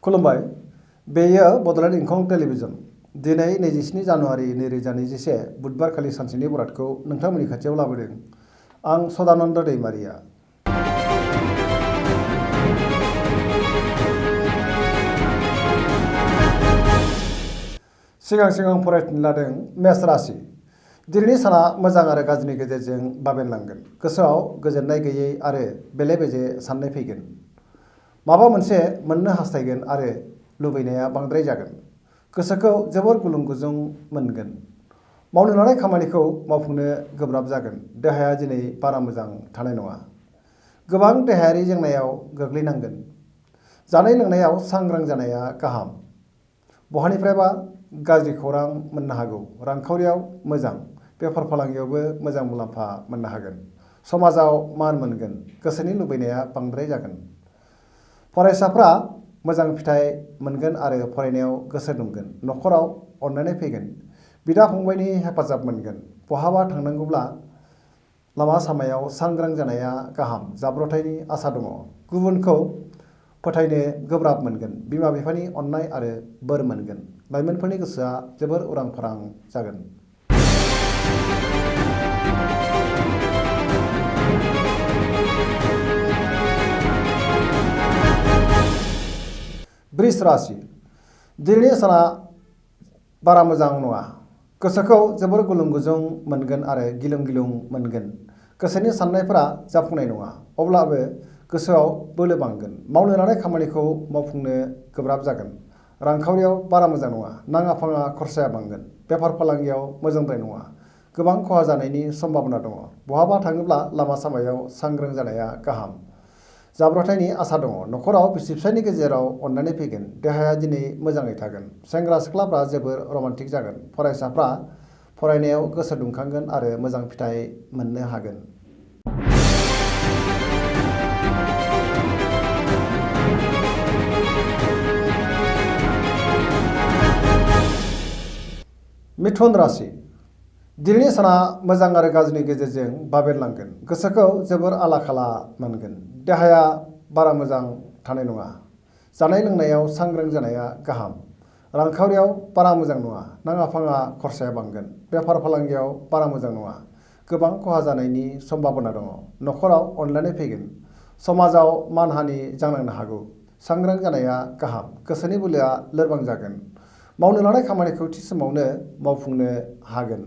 खुलुमबाय बेयो बड'लेण्ड इंखं टेलिभिजन दिनै 27 जानुवारि 2021 बुधबार खालि सानसेनि बरादखौ नोंथांमोननि खाथियाव लाबोदों। आं सदानन्द दैमारिया। सिगां फरायफिन लादों मेष राशि। दिनैनि साना मोजां आरो गाज्रिनि गेजेरजों बाबेनलांगोन। गोसोआव गोजोननाय गैयै आरो बेले-बेजे साननाय फैगोन। माबा मोनसे मोननो हास्थायगोन आरो लुबैनाया बांद्राय जागोन। गोसोखौ जोबोर गुलुं-गुजुं मोनगोन। मावनो लानाय खामानिखौ मावफुंनो गोब्राब जागोन। देहाया दिनै बारा मोजां थानाय नङा। गोबां देहायारि जेंनायाव गोग्लैनांगोन। जानाय-लोंनायाव सांग्रां जानाया गाहाम। बहानिफ्रायबा गाज्रि खौरां मोननो हागौ। रांखावरियाव मोजां। बेफार-फालांगियावबो मोजां मुलाम्फा मोननो हागोन। समाजाव मान मोनगोन। गोसोनि लुबैनाया बांद्राय जागोन। फरायसाफ्रा मोजां फिथाइ मोनगोन आरो फरायनायाव गोसो दुंगोन। न'खराव अननाय फैगोन। बिदा-फंबायनि हेफाजाब मोनगोन। बहाबा थांनांगौब्ला लामा-सामायाव सांग्रां जानाया गाहाम। जाब्रबथायनि आसा दङ। गुबुनखौ फोथायनो गोब्राब मोनगोन। बिमा-बिफानि अननाय आरो बोर मोनगोन। लाइमोनफोरनि गोसोआ जोबोर उरां-फारां जागोन। वृष राशि। दिनैनि साना बारा मोजां नङा। गोसोखौ जोबोर गुलुं-गुजुं मोनगोन आरो गिलुं-गिलुं मोनगोन। गोसोनि साननायफोरा जाफुंनाय नङा। अब्लाबो गोसोआव बोलो बांगोन। मावनो लानाय खामानिखौ मावफुंनो गोब्राब जागोन। रांखावरियाव बारा मोजां नङा। नाङा-फाङा खरसाया बांगोन। बेफार-फालांगियाव मोजांद्राय नङा। गोबां खहा जानायनि सम्भाबना दङ। बहाबा थाङोब्ला लामा-सामायाव सांग्रां जानाया गाहाम। जाब्रबथायनि आसा दङ। न'खराव बिसि-फिसायनि गेजेराव अननाय फैगोन। देहाया दिनै मोजाङै थागोन। सेंग्रा-सिख्लाफ्रा जोबोर रमान्टिक जागोन। फरायसाफ्रा फरायनायाव गोसो दुंखांगोन आरो मोजां फिथाइ मोननो हागोन। मिथुन राशि। दिनैनि साना मोजां आरो गाज्रिनि गेजेरजों बाबेनलांगोन। गोसोखौ जोबोर आला-खाला मोनगोन। देहाया बारा मोजां थानाय नङा। जानाय-लोंनायाव सांग्रां जानाया गाहाम। रांखावरियाव बारा मोजां नङा। नाङा-फाङा खरसाया बांगोन। बेफार-फालांगियाव बारा मोजां नङा। गोबां खहा जानायनि सम्भाबना दङ। न'खराव अनलायनाय फैगोन। समाजाव मान-हानि जानांनो हागौ। सांग्रां जानाया गाहाम। गोसोनि बोलोआ लोरबां जागोन। मावनो लानाय खामानिखौ थि समावनो मावफुंनो हागोन।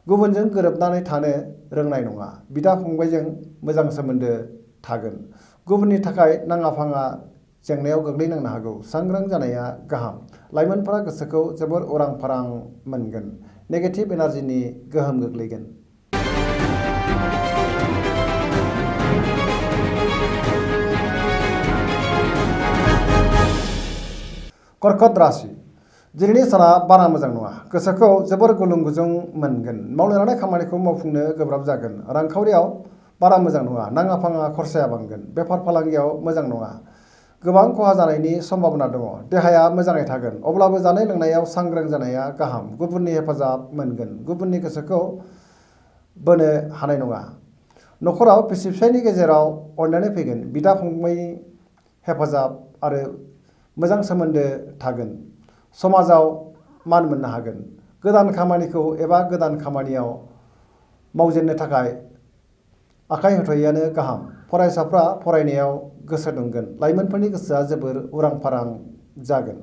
गुबुनजों गोरोबनानै थानो रोंनाय नङा। बिदा-फंबायजों मोजां सोमोन्दो थागोन। गुबुननि थाखाय नाङा-फाङा जेंनायाव गोग्लैनांनो हागौ। सांग्रां जानाया गाहाम। लाइमोनफोरा गोसोखौ जोबोर उरां-फारां मोनगोन। नेगेटिभ एनार्जिनि गोहोम गोग्लैगोन। कर्कट राशि। दिनैनि साना बारा मोजां नङा। गोसोखौ जोबोर गुलुं-गुजुं मोनगोन। मावनो लानाय खामानिखौ मावफुंनो गोब्राब जागोन। रांखावरियाव बारा मोजां नङा। नाङा-फाङा खरसाया बांगोन। बेफार-फालांगियाव मोजां नङा। गोबां खहा जानायनि सम्भाबना दङ। देहाया मोजाङै थागोन। अब्लाबो जानाय-लोंनायाव सांग्रां जानाया गाहाम। गुबुननि हेफाजाब मोनगोन। गुबुननि गोसोखौ बोनो हानाय नङा। न'खराव बिसि-फिसायनि गेजेराव अनलायनाय फैगोन। बिदा-फंबायनि हेफाजाब आरो मोजां सोमोन्दो थागोन। समाजाव मान मोननो हागोन। गोदान खामानिखौ एबा गोदान खामानियाव मावजेननो थाखाय आखाइ होथ'यैआनो गाहाम। फरायसाफ्रा फरायनायाव गोसो दुंगोन। लाइमोनफोरनि गोसोआ जोबोर उरां-फारां जागोन।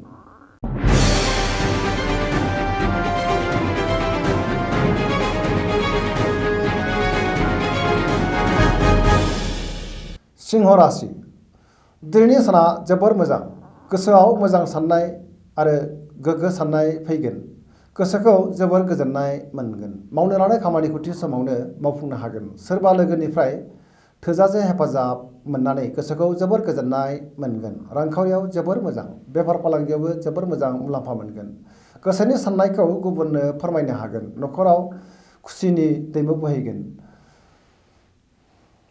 सिंह राशि। दिनैनि साना जोबोर मोजां। गोसोआव मोजां साननाय आरो गोग्गो साननाय फैगोन। गोसोखौ जोबोर गोजोननाय मोनगोन। मावनो लानाय खामानिखौ थि समावनो मावफुंनो हागोन। सोरबा लोगोनिफ्राय थोजासे हेफाजाब मोननानै गोसोखौ जोबोर गोजोननाय मोनगोन। रांखावरियाव जोबोर मोजां। बेफार-फालांगियावबो जोबोर मोजां मुलाम्फा मोनगोन। गोसोनि साननायखौ गुबुननो फोरमायनो हागोन। न'खराव खुसिनि दैमु बोहैगोन।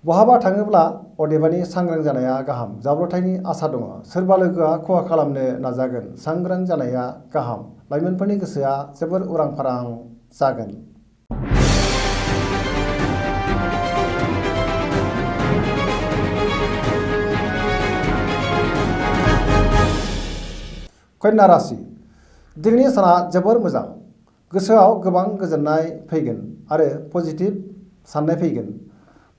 बहाबा थाङोब्ला अदेबानि सांग्रां जानाया गाहाम। जाब्रबथायनि आसा दङ। सोरबा लोगोआ खहा खालामनो नाजागोन। सांग्रां जानाया गाहाम। लाइमोनफोरनि गोसोआ जोबोर उरां-फारां जागोन। कन्या राशि दिनैनि साना जोबोर मोजां गोसोआव गोबां गोजोननाय फैगोन आरो पजिटिभ साननाय फैगोन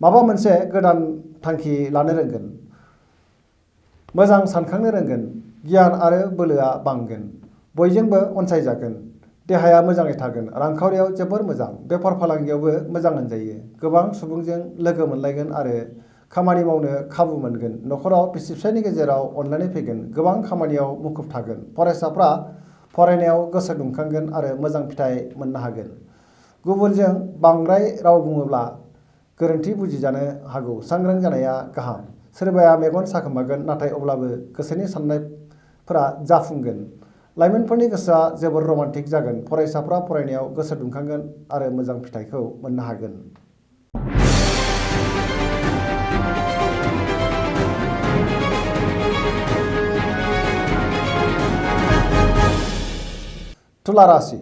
माबा मोनसे गोदान थांखि लानो रोंगोन मोजां सानखांनो रोंगोन गियान आरो बोलोआ बांगोन बयजोंबो अनसायजागोन देहाया मोजाङै थागोन रांखावरियाव जोबोर मोजां बेफार फालांगियावबो मोजां होनजायो गोबां सुबुंजों लोगो मोनलायगोन आरो खामानि मावनो खाबु मोनगोन न'खराव बिसि फिसायनि गेजेराव अनलायनाय फैगोन गोबां खामानियाव मुखुब थागोन फरायसाफ्रा फरायनायाव गोसो दुंखांगोन आरो मोजां फिथाइ मोननो हागोन गुबुनजों बांद्राय राव बुङोब्ला गोरोन्थि बुजिजानो हागौ सांग्रां जानाया गाहाम सोरबाया मेगन साखोमागोन नाथाय अब्लाबो गोसोनि साननायफोरा जाफुंगोन लाइमोनफोरनि गोसोआ जोबोर रमान्टिक जागोन फरायसाफ्रा फरायनायाव गोसो दुंखांगोन आरो मोजां फिथाइखौ मोननो हागोन। तुला राशि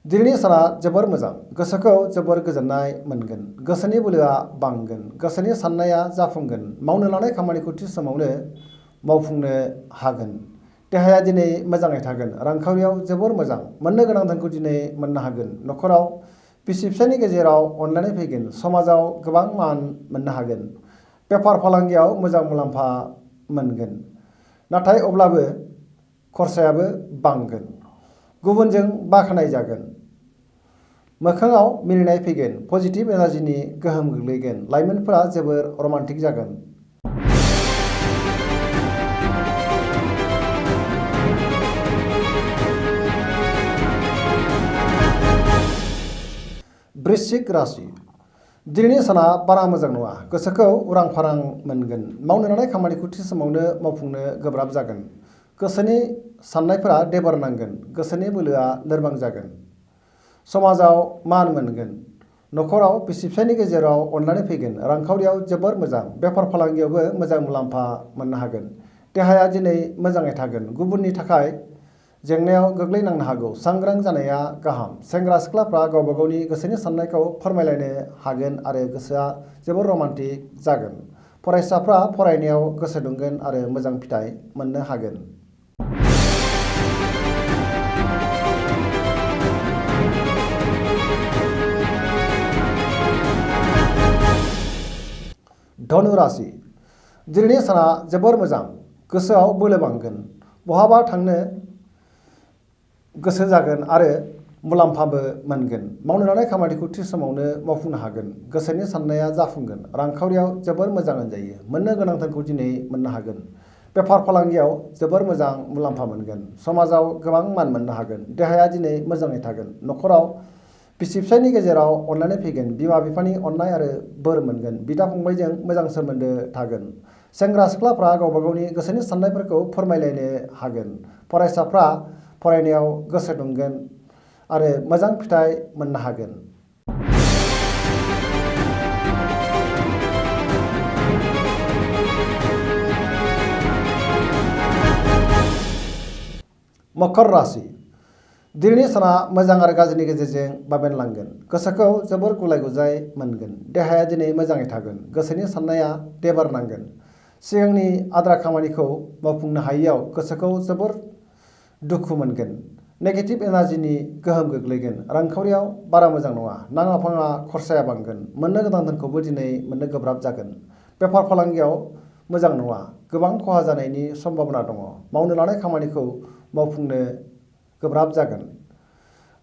दिनैनि साना जोबोर मोजां गोसोखौ जोबोर गोजोननाय मोनगोन गोसोनि बोलोआ बांगोन गोसोनि साननाया जाफुंगोन मावनो लानाय खामानिखौ थि समावनो मावफुंनो हागोन देहाया दिनै मोजाङै थागोन रांखावरियाव जोबोर मोजां मोननो गोनां धोनखौ दिनै मोननो हागोन न'खराव बिसि फिसायनि गेजेराव अनलायनाय फैगोन समाजाव गोबां मान मोननो हागोन बेफार फालांगियाव मोजां मुलाम्फा मोनगोन नाथाय अब्लाबो खरसायाबो बांगोन गुबुनजों बाख्नाय जागोन मोखाङाव मिनिनाय फैगोन पजिटिभ एनार्जिनि गोहोम गोग्लैगोन लाइमोनफोरा जोबोर रमान्टिक जागोन। वृश्चिक राशि दिनैनि साना बारा मोजां नङा गोसोखौ उरां फारां मोनगोन मावनो लानाय खामानिखौ थि समावनो मावफुंनो गोब्राब जागोन गोसोनि साननायफोरा देबार नांगोन गोसोनि बोलोआ लोरबां जागोन समाजाव मान मोनगोन न'खराव बिसि फिसायनि गेजेराव अनलायनाय फैगोन रांखावरियाव जोबोर मोजां बेफार फालांगियावबो मोजां मुलाम्फा मोननो हागोन देहाया दिनै मोजाङै थागोन गुबुननि थाखाय जेंनायाव गोग्लैनांनो हागौ सांग्रां जानाया गाहाम सेंग्रा सिख्लाफ्रा गावबा गावनि गोसोनि साननायखौ फोरमायलायनो हागोन आरो गोसोआ जोबोर रमान्टिक जागोन फरायसाफ्रा फरायनायाव गोसो दुंगोन आरो मोजां फिथाइ मोननो हागोन। धनु राशि दिनैनि साना जोबोर मोजां गोसोआव बोलो बांगोन बहाबा थांनो गोसो जागोन आरो मुलाम्फाबो मोनगोन मावनो लानाय खामानिखौ थि समावनो मावफुंनो हागोन गोसोनि साननाया जाफुंगोन रांखावरियाव जोबोर मोजां होनजायो मोननो गोनां धोनखौ दिनै मोननो हागोन बेफार फालांगियाव जोबोर मोजां मुलाम्फा मोनगोन समाजाव गोबां मान मोननो हागोन देहाया दिनै मोजाङै थागोन न'खराव बिसि फिसायनि गेजेराव अनलायनाय फैगोन बिमा बिफानि अननाय आरो बोर मोनगोन बिदा फंबायजों मोजां सोमोन्दो थागोन सेंग्रा सिख्लाफ्रा गावबा गावनि गोसोनि साननायफोरखौ फोरमायलायनो हागोन फरायसाफ्रा फरायनायाव गोसो दुंगोन आरो मोजां फिथाइ मोननो हागोन। मकर राशि दिनैनि साना मोजां आरो गाज्रिनि गेजेरजों बाबेनलांगोन गोसोखौ जोबोर गुलाय गुजाय मोनगोन देहाया दिनै मोजाङै थागोन गोसोनि साननाया देबार नांगोन सिगांनि आद्रा खामानिखौ मावफुंनो हायैयाव गोसोखौ जोबोर दुखु मोनगोन नेगेटिभ एनार्जिनि गोहोम गोग्लैगोन रांखावरियाव बारा मोजां नङा नाङा फाङा खरसाया बांगोन मोननो गोनां धोनखौबो दिनै मोननो गोब्राब जागोन बेफार फालांगियाव मोजां नङा गोबां खहा जानायनि सम्भाबना दङ मावनो लानाय खामानिखौ मावफुंनो गोब्राब जागोन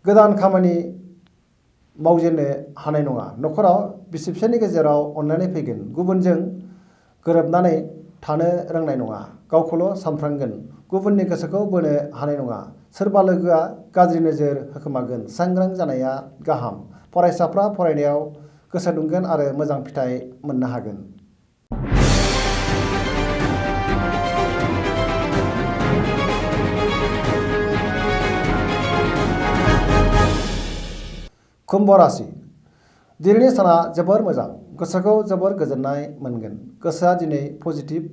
गोदान खामानि मावजेननो हानाय नङा न'खराव बिसि फिसायनि गेजेराव अनलायनाय फैगोन गुबुनजों गोरोबनानै थानो रोंनाय नङा गावखौल' सानफ्रांगोन गुबुननि गोसोखौ बोनो हानाय नङा सोरबा लोगोआ गाज्रि नोजोर होखोमागोन सांग्रां जानाया गाहाम फरायसाफ्रा फरायनायाव गोसो दुंगोन आरो मोजां फिथाइ मोननो हागोन। कुम्भ राशि दिनैनि साना जोबोर मोजां गोसोखौ जोबोर गोजोननाय मोनगोन गोसोआ दिनै पजिटिभ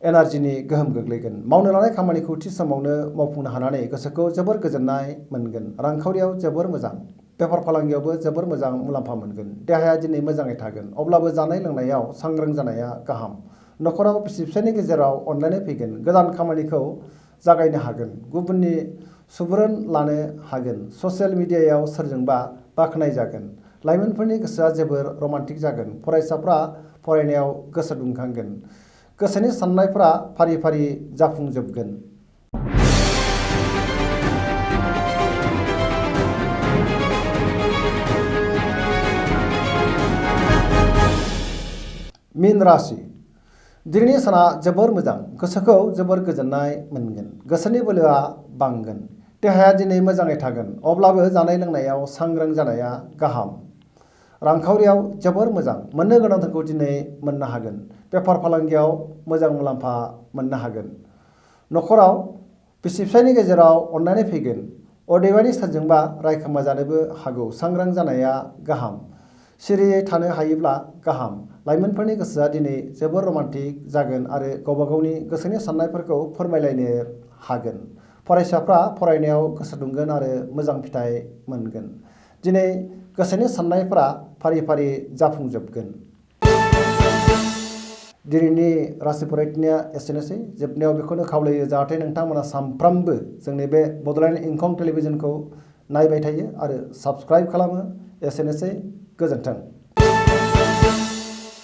एनार्जिनि गोहोम गोग्लैगोन मावनो लानाय खामानिखौ थि समावनो मावफुंनो हानानै गोसोखौ जोबोर गोजोननाय मोनगोन रांखावरियाव जोबोर मोजां बेफार फालांगियावबो जोबोर मोजां मुलाम्फा मोनगोन देहाया दिनै मोजाङै थागोन अब्लाबो जानाय लोंनायाव सांग्रां जानाया गाहाम न'खराव बिसि फिसायनि गेजेराव अनलायनाय फैगोन गोदान खामानिखौ जागायनो हागोन, गुबुननि सुबुरुन लानो हागोन, ससियेल मिडियायाव सोरजोंबा बाख्नाय जागोन, लाइमोनफोरनि गोसोआ जोबोर रमान्टिक जागोन, फरायसाफ्रा फरायनायाव गोसो दुंखांगोन, गोसोनि साननायफ्रा फारि फारि जाफुंजोबगोन। मीन राशि दिनैनि साना जोबोर मोजां, गोसोखौ जोबोर गोजोननाय मोनगोन, गोसोनि बोलोआ बांगोन, देहाया दिनै मोजाङै थागोन, अब्लाबो जानाय लोंनायाव सांग्रां जानाया गाहाम। रांखावरियाव जोबोर मोजां, मोननो गोनांफोरखौ दिनै मोननो हागोन, बेफार फालांगियाव मोजां मुलाम्फा मोननो हागोन, न'खराव बिसि फिसायनि गेजेराव अननानै फैगोन, अदेबानि सोरजोंबा रायखोमा जानोबो हागौ, सांग्रां जानाया गाहाम, सिरियै थानो हायोब्ला गाहाम। लाइमोनफोरनि गोसोआ दिनै जोबोर रमान्टिक जागोन आरो गावबा गावनि गोसोनि साननायफोरखौ फोरमायलायनो हागोन, फरायसाफ्रा फरायनायाव गोसो दुंगोन आरो मोजां फिथाइ मोनगोन, दिनै गोसोनि साननायफोरा फारि फारि जाफुंजोबगोन। दिनैनि राशि फरायथिनाया एसेनोसै। जोबनायाव बेखौनो खावलायो जाहाथे नोंथांमोना सानफ्रामबो जोंनि बे बड'लेण्ड इंखं टेलिभिजनखौ नायबाय थायो आरो साबस्क्राइब खालामो। एसेनोसै, गोजोन्थों।